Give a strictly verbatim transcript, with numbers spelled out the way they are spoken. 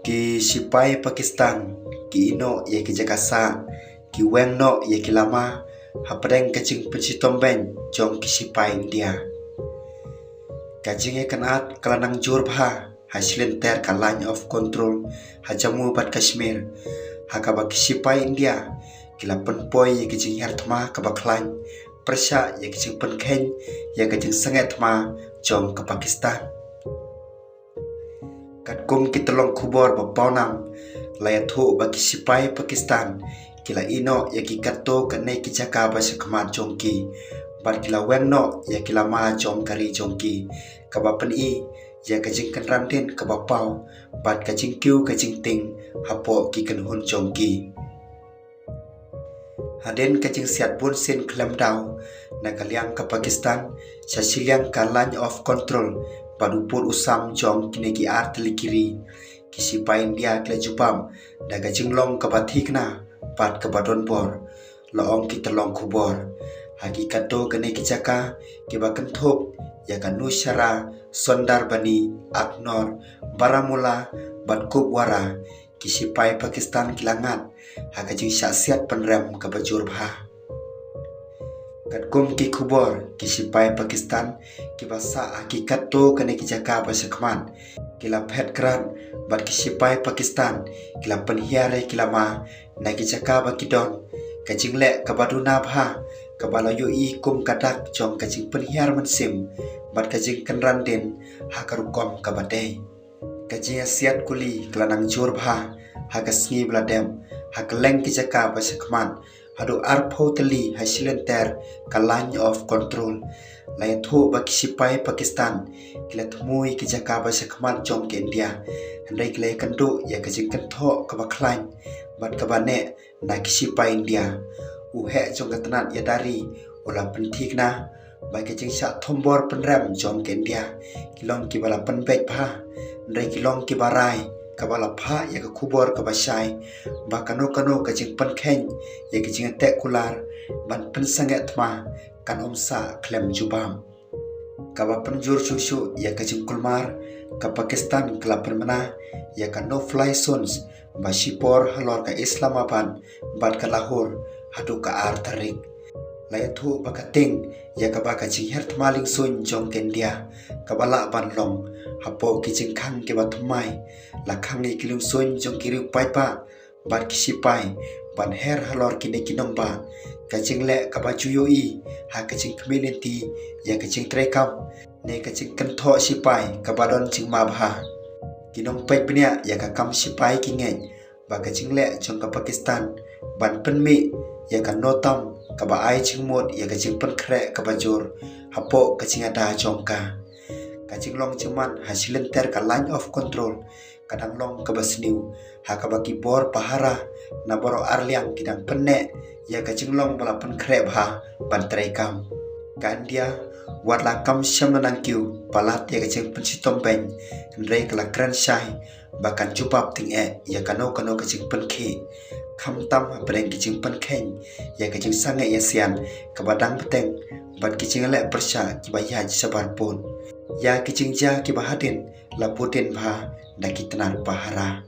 Ki shipai Pakistan ki ïeh noh ïa ki jaka sah, ki weng noh ïa ki lama hapdeng ka jingpynshitom beiñ jong ki shipai India. Ka jingïakynad ka la nang jur bha ha shilynter ka Line of Control ha Jammu bad Kashmir, ha kaba ki shipai India ki la pynpoi ïa ki jinghiar thma kaba khlaiñ pyrshah ïa ki jingpynkheiñ ïa ka jingsangeh thma jong ka Pakistan. Katkum ki tyllong khubor ba pawnam, la ïathuh ba ki shipai Pakistan ki la ïeh noh ïa ki katto katne ki jaka ba shakhmat jong ki, bad ki la weng noh ïa ki lama jong ka ri jong ki, kaba pyni ïa ka jingkynran dien kaba paw bad ka jingkiew ka jingtieng hapoh ki kynhun jong ki. Hadien ka jingsiat bunsien khlem daw na ka liang ka Pakistan sha shiliang ka Line of Control bad u pud u sam jong kine ki ar tylli ki ri, ki shipai India ki la jubab da ka jinglong kaba thikna bad kaba donbor, la ong ki tyllong khubor. Ha ki katto katne ki jaka kiba kynthup ïa ka Nowshera, Sundarbani, Akhnoor, Baramulla bad Kupwara, ki shipai Pakistan ki la ngat ha ka jingshah siat pynrem kaba jur bha. Katkum ki khubor, ki shipai Pakistan kiba sah ha ki katto katne ki jaka ba shakhmat ki la phet krad, bad ki shipai Pakistan ki la pynhiar ïa ki lama na ki jaka ba ki don. Ka jingleh kaba duna bha kaba la ïohi kum ka dak jong ka jingpynhiar mynsiem bad ka jingkynran dien ha ka rukom kaba dei. Ka jingïasiat kuli ka la nang jur bha ha ka sngi ba la dep ha kylleng ki jaka ba shakhmat haduh arphew tylli ha shilynter ka Line of Control. La ïathuh ba ki shipai Pakistan ki la thmu ïa ki jaka ba shakhmat jong ka India, hynrei ki la ïakynduh ïa ka jingkynthoh kaba khlaiñ bad kaba neh na ki shipai India. U heh jong ka tnat ïada ri u la pynthikna ba ka jingshah thombor pynrem jong ka India ki long kiba la pynbeit bha, hynrei ki long kiba rai, kaba la phah ïa ka khubor kaba shai ba kano kano ka jingpynkheiñ ïa ka jingïateh kular ban pynsangeh thma kan ym sah khlem jubab. Kaba pynjur shuh shuh ïa ka jingkulmar, ka Pakistan ka la pynbna ïa ka no fly zones ba shipor halor ka Islamabad bad ka Lahore haduh ka ar tarik. La ïathuh ba ka tieng ïa kaba ka jinghiar thma liengsuiñ jong ka India kaba lah ban long hapoh ki jingkhang kiba thymmai, la khang ïa ki liengsuiñ jong ki riew paidbah bad ki shipai ban her halor kine ki nongbah. Ka jingleh kaba ju ïohi ha ka jingkhmih lynti ïa ka jingtreikam ne ka jingkynthoh shipai kaba don jingma bha. Ki nongpeit bniah ïa ka kam shipai ki ngeit ba ka jingleh jong ka Pakistan ban pynmih ïa ka no tam kaba ai jingmut ïa ka jingpynkhreh kaba jur hapoh ka jingïada jong ka. Ka jinglong jingman ha shilynter ka Line of Control ka dang long kaba sniew, ha kaba ki bor pahara na baroh arliang ki dang pynneh ïa ka jinglong ba la pynkhreh bha ban treikam. Ka India wat la kam shym la nang kiew palat ïa ka jingpynshitom beiñ, hynrei ka la kren shai ba kan jubab tyngeh ïa kano kano ka jingpynkhih, khamtam hapdeng ka jingpynkheiñ ïa ka jingsangeh ïasian kaba dang bteng bad ka jingleh pyrshah kiba ïaid shabar pud, ïa ka jingjia kiba hadien la bud dien bha da ki tnat pahara.